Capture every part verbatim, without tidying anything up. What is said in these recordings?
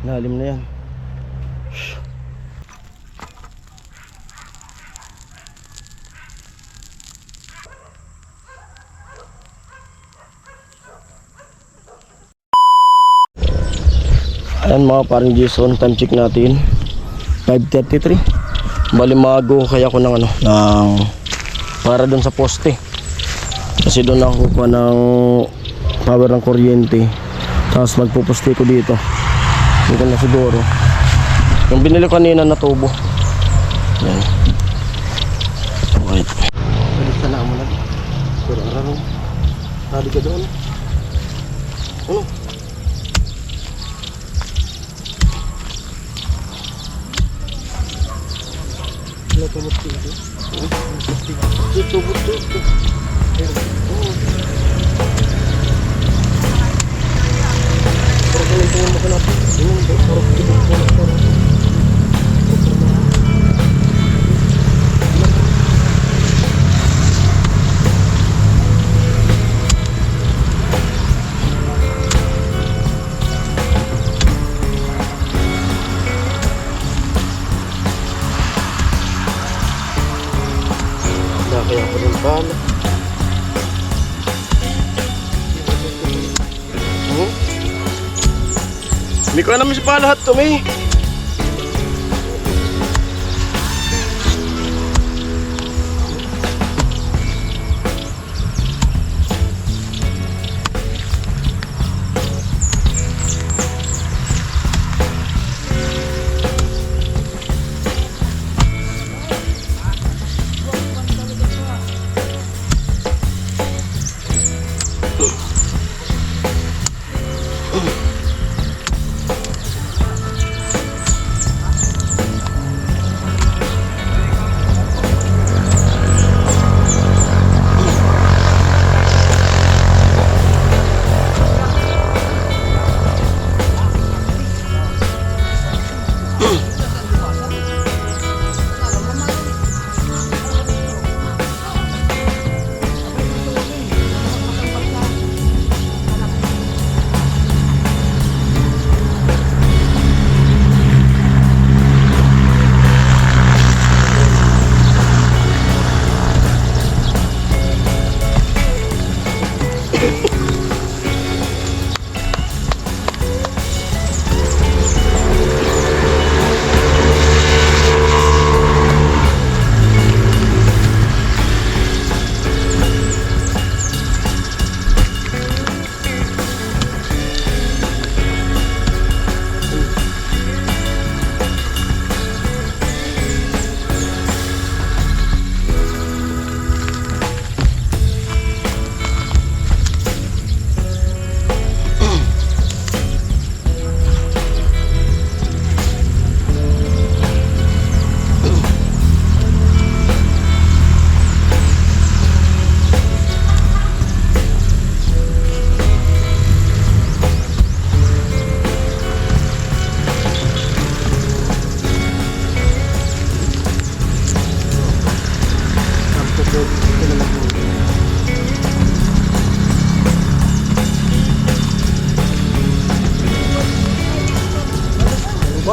Lalim na yan. Ayan mga parang Jason, time check natin, five thirty-three. Bali mago kaya ako ng ano, ng para dun sa poste. Kasi doon ako kukuha ng power ng kuryente. Tapos magpupuste ko dito. Dito na siguro. Yung binili ko kanina na tubo. Yan. Okay. Balik na lang muna. Pero araro. Tali ka doon. Ano? Wala pa mo tingin. Ito, ito, ito. Pero kung ito mo ka na, yun, parang tibig ko na, parang Laki ako ng pala. Hmm? Hindi ko alam si pala hat to, may.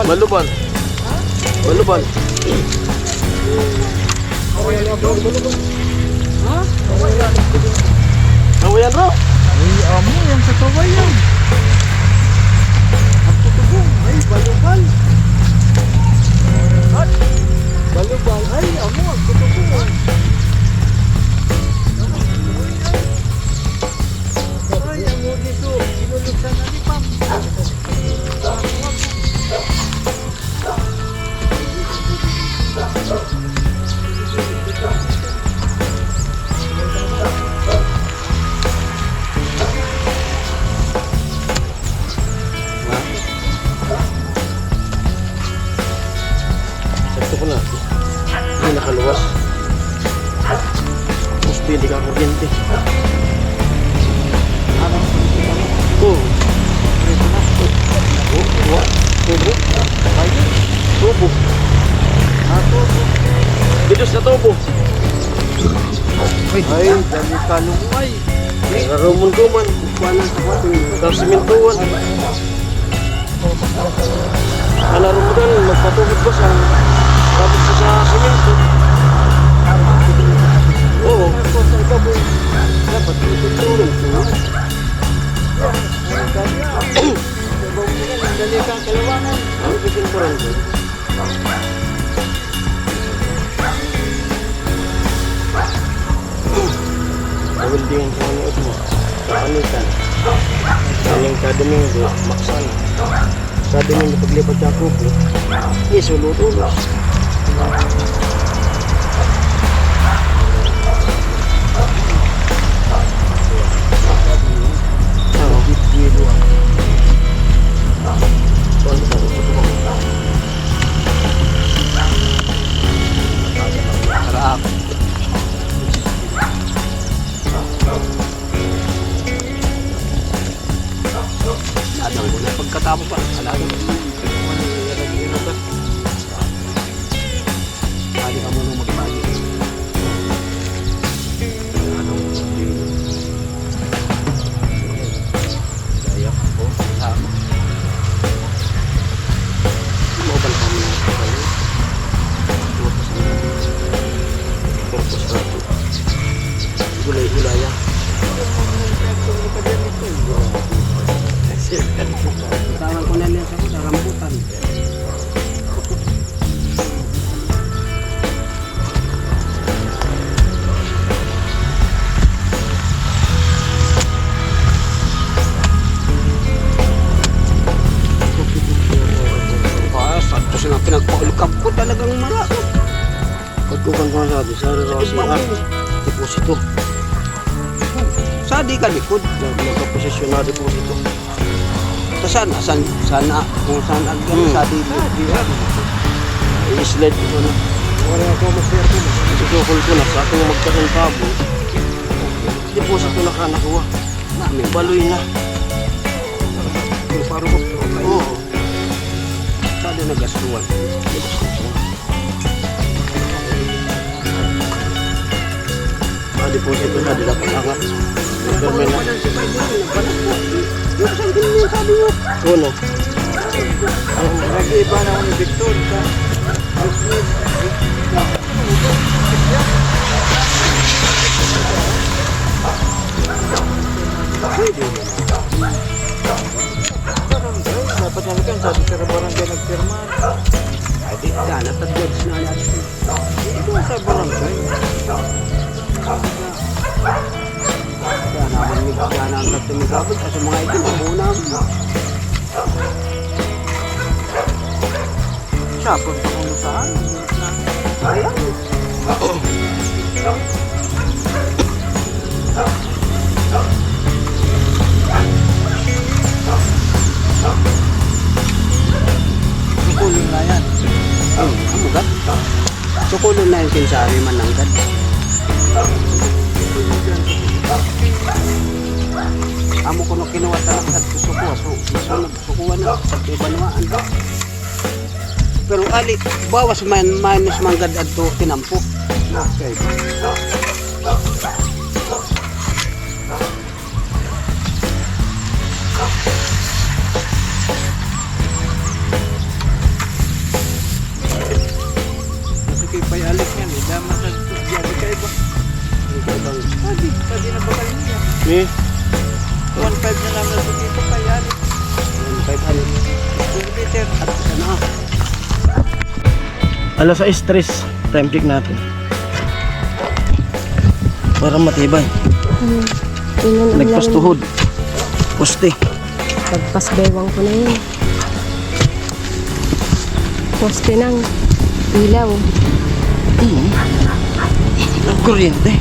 Balubal. Balubal. Ha? Awayan, bro. Ay, amo, yang sa kawayan. Ang tutubong. Ay, balubal. Balubal. Ay, amo, ang tutubong. Ay, amo dito. Sinulog sa nalipang. Sakto ko na. Hindi nakaluwas. Gusto hindi ka kuryente. Oo. Oo, wa-, tubo. Tubo. Ah, tubo. Dito sa tubo. Ay, dali ka lumay. Ay, rarumon ko man. Kuha ng sapat. Tapos simintuan. Ang narumutan, magpatubig ba siya? Tapos sa, sa simento. Oo. Dapat ito tulong ko. Dali ka, kalawangan. Ano ba yung parang doon? Weldingan sa mga ito, kapanitan. Kaning kada Domingo, maksan. Kada Domingo, paglipat sa kuko, eh, sulo-tulo. Oo. Tara. Nadang ko na pagkatapos pa. Alam mo. Pwede ka muna magpayo. Ano? Daya ko. Tama. Mobile pa muna ako kayo. Ano pa sa mga? Purpose na ito. Gulay-gulay, ah. Tawag ko na niya sa rambutan. Ah, santos na pinagpaulkab ko, talagang mara. Pagkukan ko na sa atin, sa Rossi, ah, deposito. Sa di ka likod. Nag-, nagkaposisyon na deposito. Sa saan? Saan? Saan na? Kung saan ang Hmm. sa di mo? I-slide ko na. Wala ako, maswerte mo. Isukol ko na sa atong magkasentabo. Deposito na ka nakuha. Baloy na. Yung parang Oo. Sa di nagastuhan. Ah, deposito na, di dapat angat. Pero may na. Yung sa akin yung sabi mo. Uno. Nag-iiba na ako ni Victor sa business. Pwede naman. Barangay, dapat nga lang sabi sa barangay nagpirma. Ay, di ka, natagyan na natin. Ito sa barangay. Kaya naman, may kaya na ang tatlong gabos, kasi mga ito, mamunang. Siya, punta ko saan? Ayan. Sukulon na yan. Hmm, ano ba? Sukulon na yan, kinsari man nanggad. Amo ko na kinuha sa lahat, gusto ko, so, so, nagsukuha na, sa ibanwaan. Pero ali, bawas man, minus manggad adto tinampo. Okay. Kasi kay Pay Alex yan, eh, dama sa, diyan, di kayo ba? Di kayo ba? Pwede, pwede na ba kayo niya? Eh? One five na lang na dito, Pay Alex. One five, ano? Two liter. At isa na. Alas sais tres, time check natin. Para matibay. Hmm. Yun ang Nagpas ano. Tuhod. Poste. Pagpas bewang ko na yun. Poste ng ilaw. Hmm. Ang kuryente.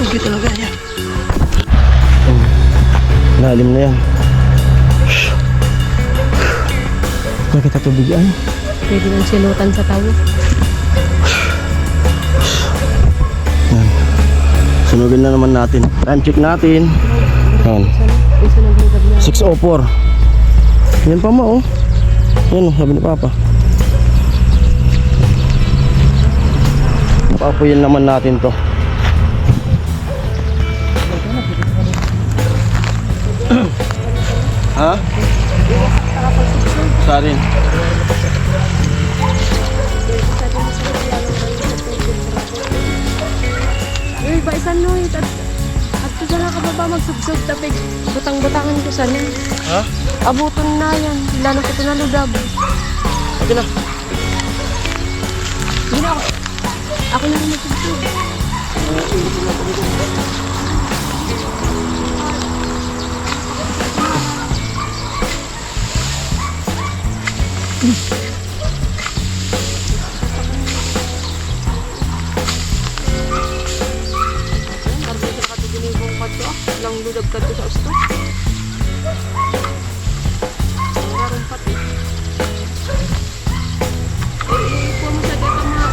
Lugi talaga yan. Lalim na yan. Nakita tubig ay. Pwede nang silutan sa tawo. Yan. Sunugin na naman natin. Time check natin. Yan. Isa na, isa na, isa na. Six oh four. Yan pa, ma, oh. Yan, oh, sabi ni Papa. Papuyin naman natin 'to. Ha? Sarin. Uy, ba, isan, no? Adto sana ka baba magsubsob, tapig butang-butangan ko sana. Ha? Abuton na yan. Wala na ko ito naludab. Ito na. Hindi na ako. Ako na rin magsubsob. Ang karga sa nakatigin yung kadto, ah. Lang lulab kadto sa usto. Ang garong pati. Eh, ikuha mo sa data, ma-,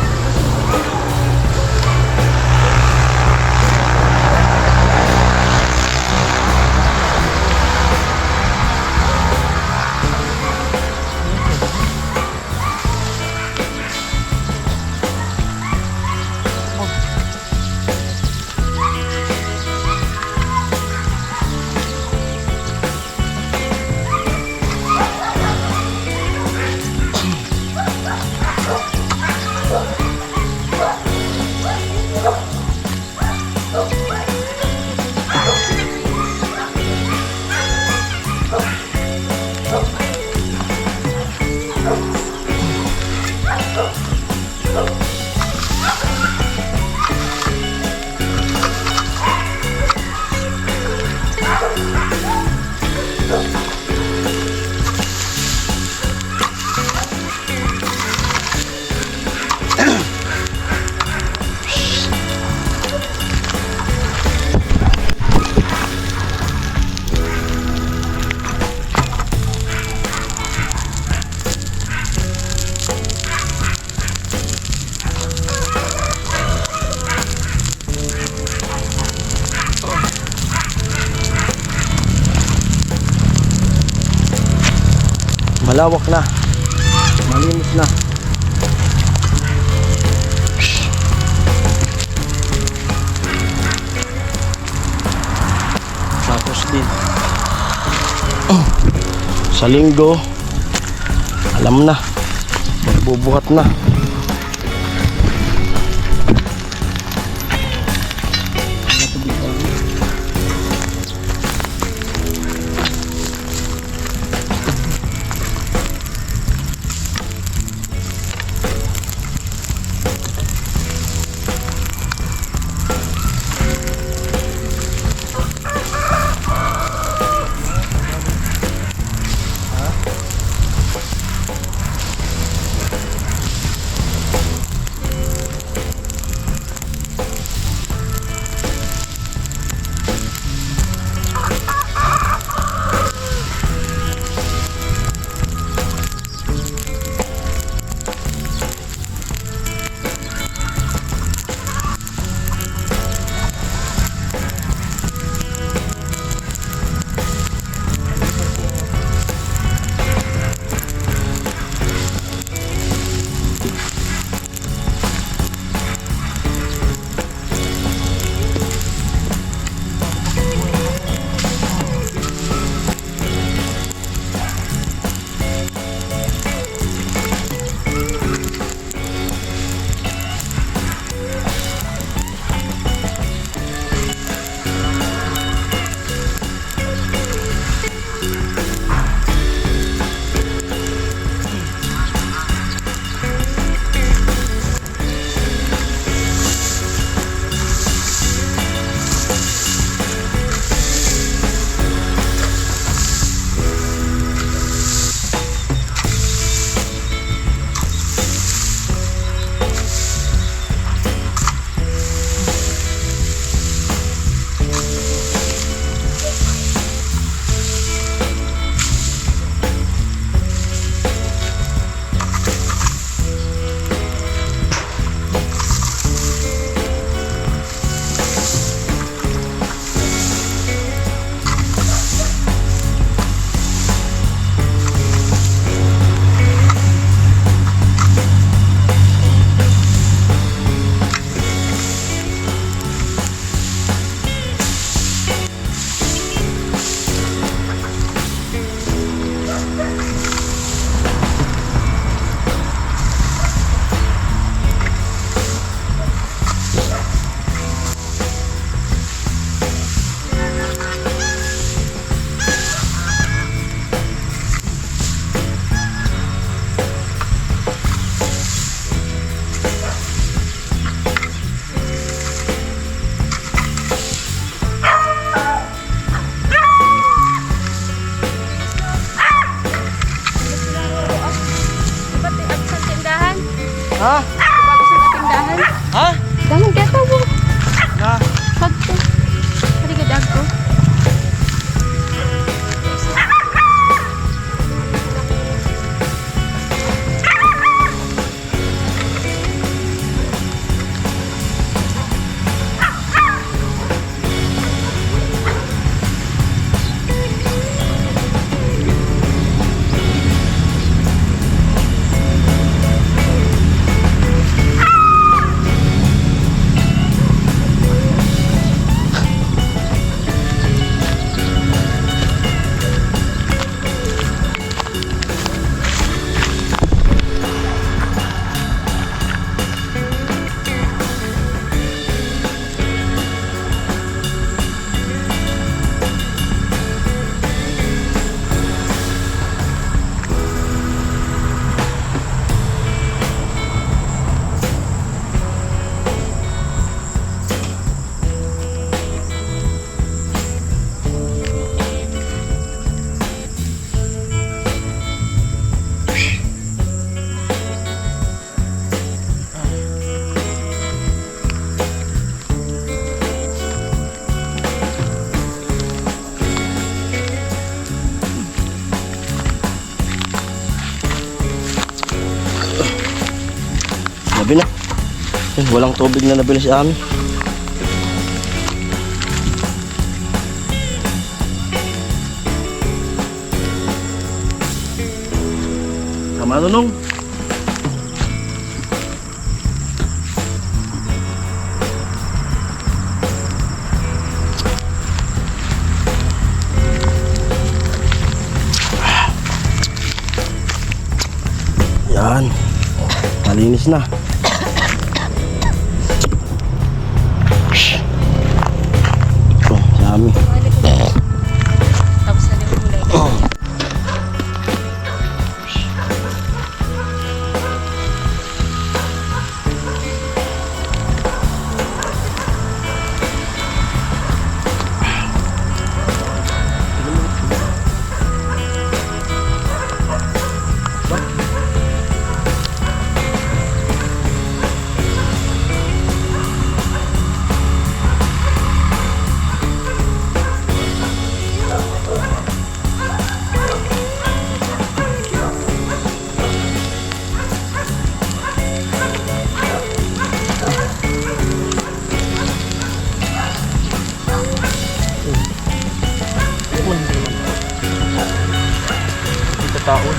Malawak na. Malinis na. Tapos din, sa linggo, alam na, magbubuhat na. Ha? Bago sa tindahan. Ha? Dahil gata mo. Na. Pagka. Pagka ko. Grabe na. Eh, walang tubig na nabili si Ami. Tama, Nonong. Yan. Malinis na. Oh, dami. Tapos na yung kulay. Dito taon.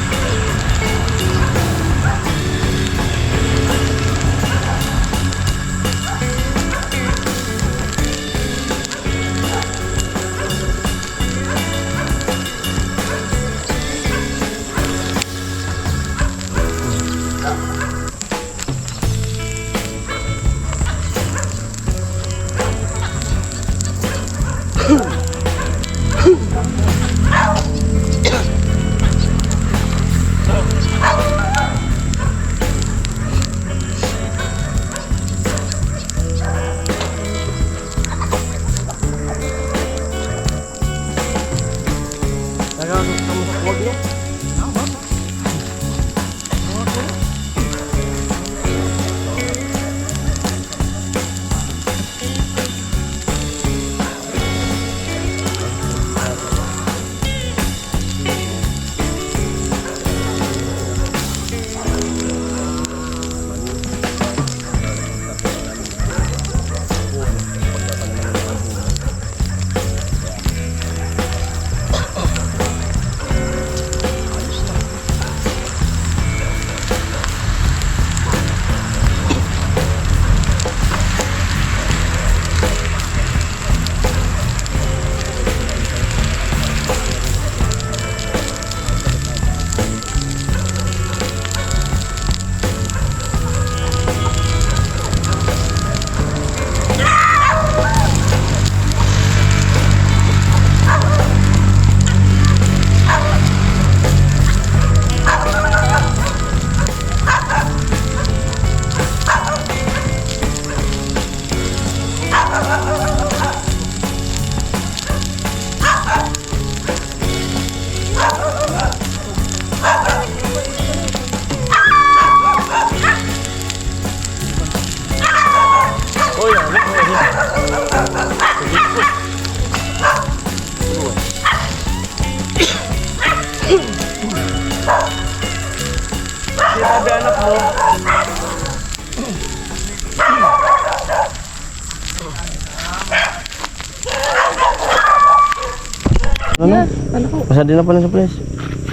Ano? Yeah, ano ko? Basta di na pala sa place.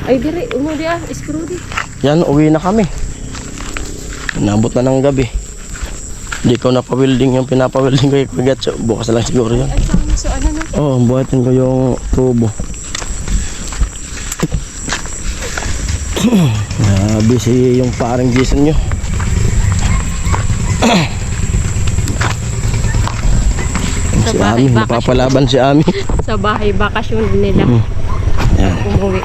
Ay, dire, umo di ah, screw di. Yan, uwi na kami. Inabot na ng gabi. Hindi ko napawelding yung pinapawelding ko yung Kuya Gatso. Bukas na lang siguro yun. Ay, sa ano, so ano na? Oh, buhatin ko yung tubo. Ah, busy yung parang Jason nyo. Si Ami, mapapalaban si Ami. Sa bahay, bakasyon nila. Hmm. Yan. Umuwi.